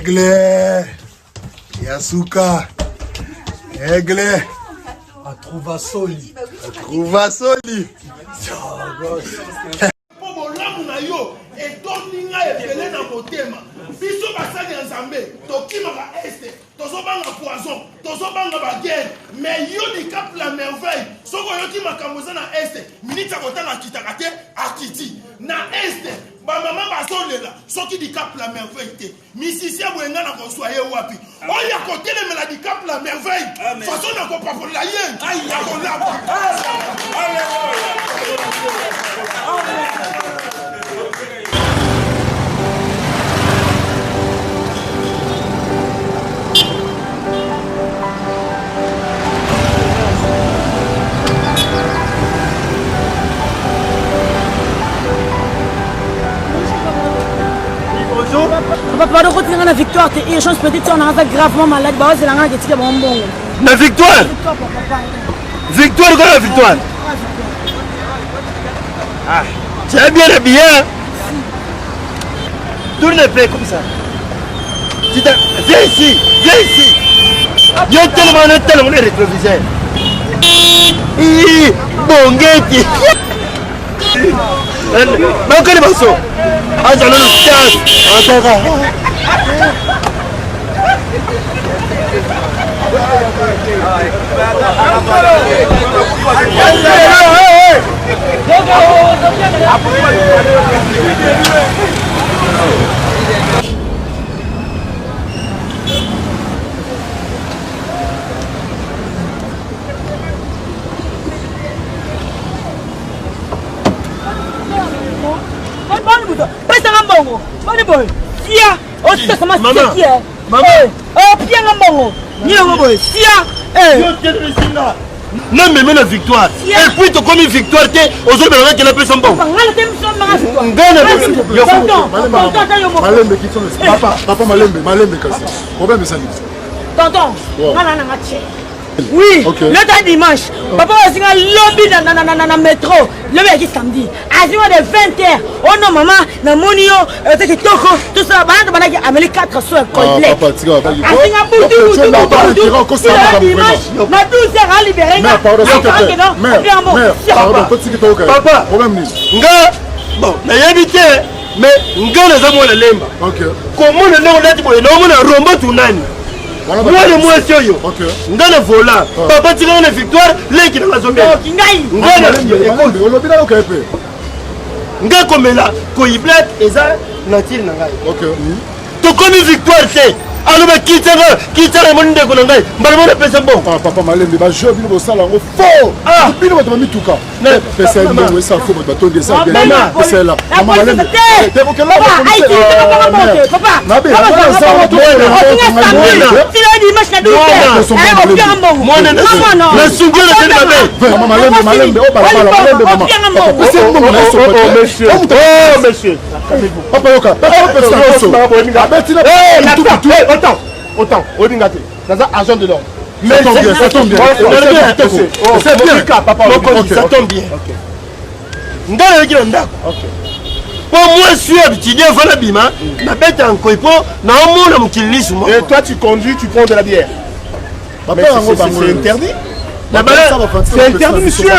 Aigle ya suka Aigle atrouva soli atrouva soli mpo bolamu na yo etondi ngai ebele na motema. Biso basali ya Nzambe tokimaka Est, tozobanga poison, tozobanga ba guerre, mais yo Dicap la merveille, soki oyoki makambo eza na Est, minute ya kotanga akitaka te, akiti na Est, ba mama bazolela soki Dicap la merveille te. Musicien boye nga nakozwa ye wapi? Oyo akotelemela Dicap la merveille, façon nakopakolela ye akolapa. Papa, pardon, kotinga nga na victoire te urgence petite soeur nanga aza gravement malade baozela nga naketika bango mbongo na victoire victoire kaka victoire ah tu es bien habillé hein? Tourne un peu comme ça. Tu Viens ici, viens ici. Yo tellement tellement le rétroviseur. Ih, bongeti. Bakali baso. Azala no chance. Azala. Pesanga mbongo boni boye sia osesama seki opianga mbongo nini yango boye sia nameme na victoire et puis tokomi victoire te ozolobela nga kela pesa mbongo papa malembe malembe kasi problème ezali tonton nga na nanga tie Oui, okay. Le dimanche. Oh. Papa azinga lobi na na na na na metro. Lobi yaki samedi. Azinga de 20h. Oh non maman, na moni yo, euh, kitoko. Tout ça bana bana ki ameli 4 soins complet. Ah papa tika papa. Azinga butu butu butu. Dimanche, na 12h a libéré nga. Pardon, s'il te plaît. Mère, mère, pardon, petit kitoko. Papa, problème ni. Nga bon, nayebi te mais nga naza mwana lemba. Okay. Komona ndenge olati boye, naomona rombo tunani. Mwana mwasi oyo nga na vola ah. papa tikanga na victoire leki na ngazombela nga komela koyiblat eza nature na ngai tokomi victoire te aloba kitanga kitanga emoni ndeko na ngai mbala mona pesa mbongo ah, papa malembe bajeu bino bosala yango fort ah. bino bato bamituka pesa ye mbongo esa fo bato batondi esa bien pesela mama malembe te kokela papa yoka abeti na autant oyebi nga te naza agent de l'ordre. Mais ça tombe bien, ça tombe bien. C'est bien. Papa, ça tombe bien. Nga nayaki na ndako mpo mwasi oyo abitidi afana bima nabeta nkoi mpo naomona mokili lisu moko. Et toi tu conduis, tu prends de la bière. Mais c'est interdit. C'est interdit, monsieur.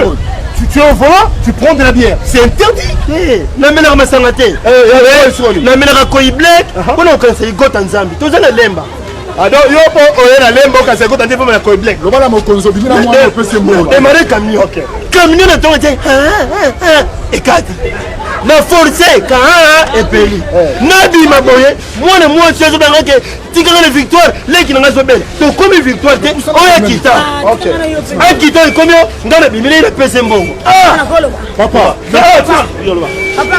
Tu, tu es au volant, tu prends de la bière. C'est interdit. Namelaka masanga te. Namelaka koi black mpo na kokanisa igota nzambe. Toza na lemba. Ah donc yo po oye na lemba okanisa igota nzambe mpo na koi black. Loba na mokonzi obimi na mwana opesi mbongo. Démarrer camion. Camion na tongo te. Ekati. Na force ka epeli. Nabima boye mwana mwasi azobanga ke tikanga na victoire leki na ngai azobela tokomi victoire te oyo akita akita ekomi ngai na bimeli napesi mbongo papa papa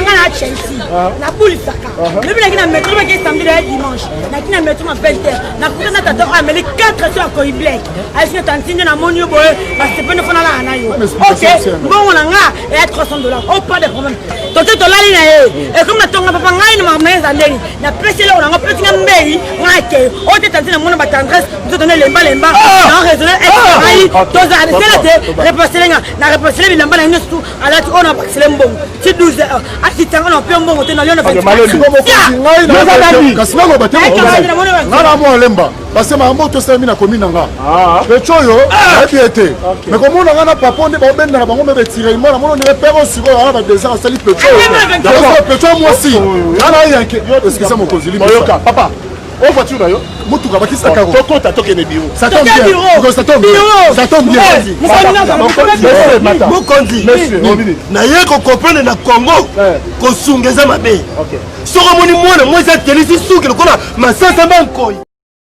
ngai na chelsea nabulisaka lobi naki na metro baki samedi ya dimanche naki na metro ma belle terre nakuta na tata oyo ameli 4 heures ya koi black ayesi na tanti nde namoni yo boye basepene fo nalala na yo ok mbongo na nga eya 300 dollars oh pas de problème tote tolali na ye ekomi na tonga papa ngai na makambo na ye eza ndeni napesi eloko nango apesi nga mbei nga akei oyo te tanti namona batendresse nzoto na elembalemba na raisonne ngai tozala sela te repasele nga na repasele bilamba na ye nyonso tu alati oyo na bakisele mbongo ti 12 heures akitanga na mpe mbongo. mbongo te nalio na kasi naloba te, nga na mwa lemba parce makambo tosalami na komi na nga peti oyo nayebi ye te. Me komona nga na papa nde baobendana bango, me betirement namona ndenge pere sikoyo wana badesert asali peti oyo, peti oyo mwasi nga na yanke. Excuse, mokonzi. Liyoka papa, o voiture na yo. Motuka bakisa karo. Tokota, tokende bureau. Ça tombe bien, ça tombe bien, ça tombe bien. Mokonzi, naye kocomprendre na Congo, kosunga eza mabe. Soki omoni mwana mwasi atelisi suki lokola masasa mba nkoi.